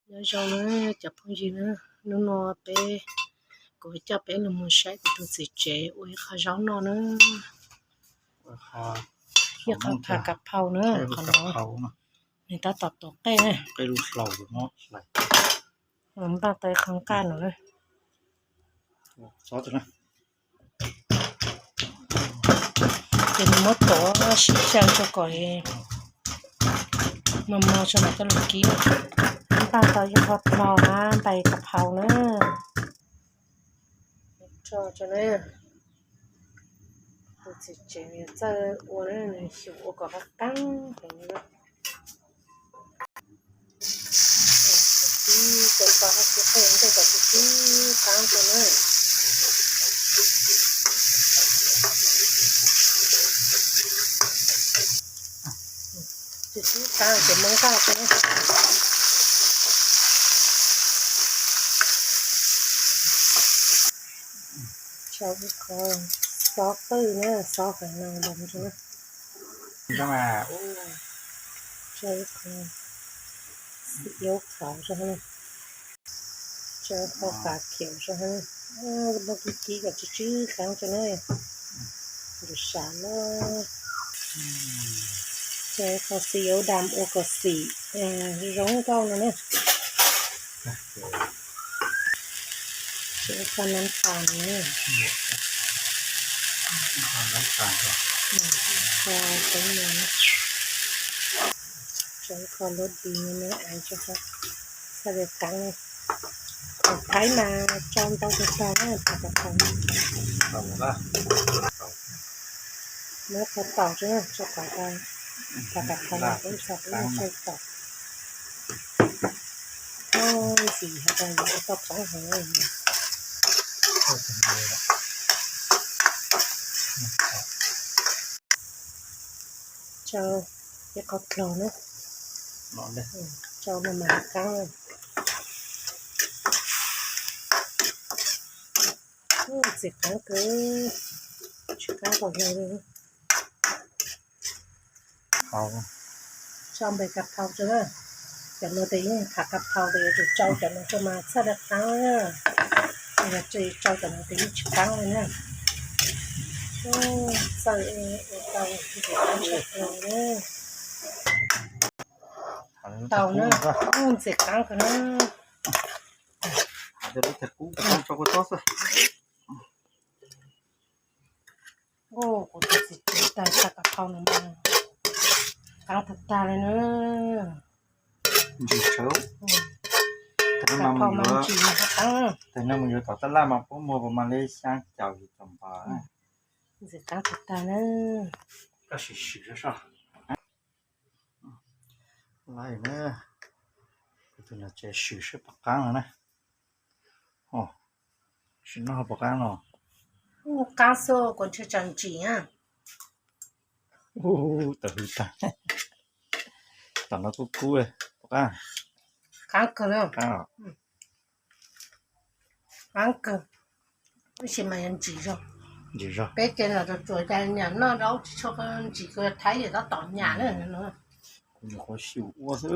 Nyob zoo na cov phooj ywg na, hnub no peb, kuv coj peb los mus saib kuv tus txiv tsev ua ib qho zaub noj na. Thiab qhov phav kav phau na, qhov no nws tab tom tuav qej na. Npaj tau ib qho nqaj no na. Ces nws muab tuav sib xyaw tso kom mos mos tso mam coj los kib. Npaj tau ib qho plho hab npaj kav phau na. Tso tso na, tus txiv tsev nws txawj ua na, nws xyaw ua kom qab qab heev na. Tib tso tau hab tib qej ntej kom tib tib qab tso na. Tib tib qab ces muab nqaj tso na. Tso ib qho xob qwj na, xob haiv neeg los tso na. Tso ib qho xim iab qhauv tso na. Tso ib qho fav khiav tso na. Muab kib kib kom tsw tsw qeeb tso na. Ntus sam na. Tso ib qho xim iab dam ua kom xim zoo nkauj no na. Tso ib qho nab tas no. Tso teeb no. Tso ib qho lub dis no na, txhaj li qeeb. Thaib mas tso ntau tag tag na, thaib tau tau. Muab qhov taum tso, tso qhov taum, qhov taum qhov no peb tso peb tso taum. Ntxim hais tias yuav ua tau qeeb heev. Tso ib qho dlog na. Tso no mas qeeb. Ntxim qeeb kawg, tsis qeeb qhov yog li. Tso npe kav phau tso na. Cov no tes yeej phav kav phau tes yuav tsum tsau cov no rau mas txhaj li qeeb na. Yog tsis tsau cov no tes yeej tsis qeeb li na. Txawj ua tau ntxim qeeb tshaj plaws na. Tau na, ntxim qeeb kawg na. Kuv tus txiv tsev tais phav kav phau no mas qeeb tag tag li na. Ntsis tshawv. Kav phau mas ntsis mas qeeb. Tes no mus yuav tom tab laj mas puab muag puas mas li xyaa caum yim caum npam. Ntxim qeeb tag tag na. Koj sim swm sab soj. Laij na, kuv tus niam tsev swm sab pom qeeb no na. Sim noj pom qeeb no. Qeeb xwb kuv ntshe tseem ntsim na. Tawm hws tag. Tom no kub kub pom qeeb. Qeeb kawg li. Qeeb kawg. Tab sis mas yog ntsim zog. Ntsim zog. Peb ces los tsuas cas niam noj zaub tsis tshua ntsim, kuv yog Thaib yog tab tom nyam na. Kuv nyuam qhuav xyum ua xwb.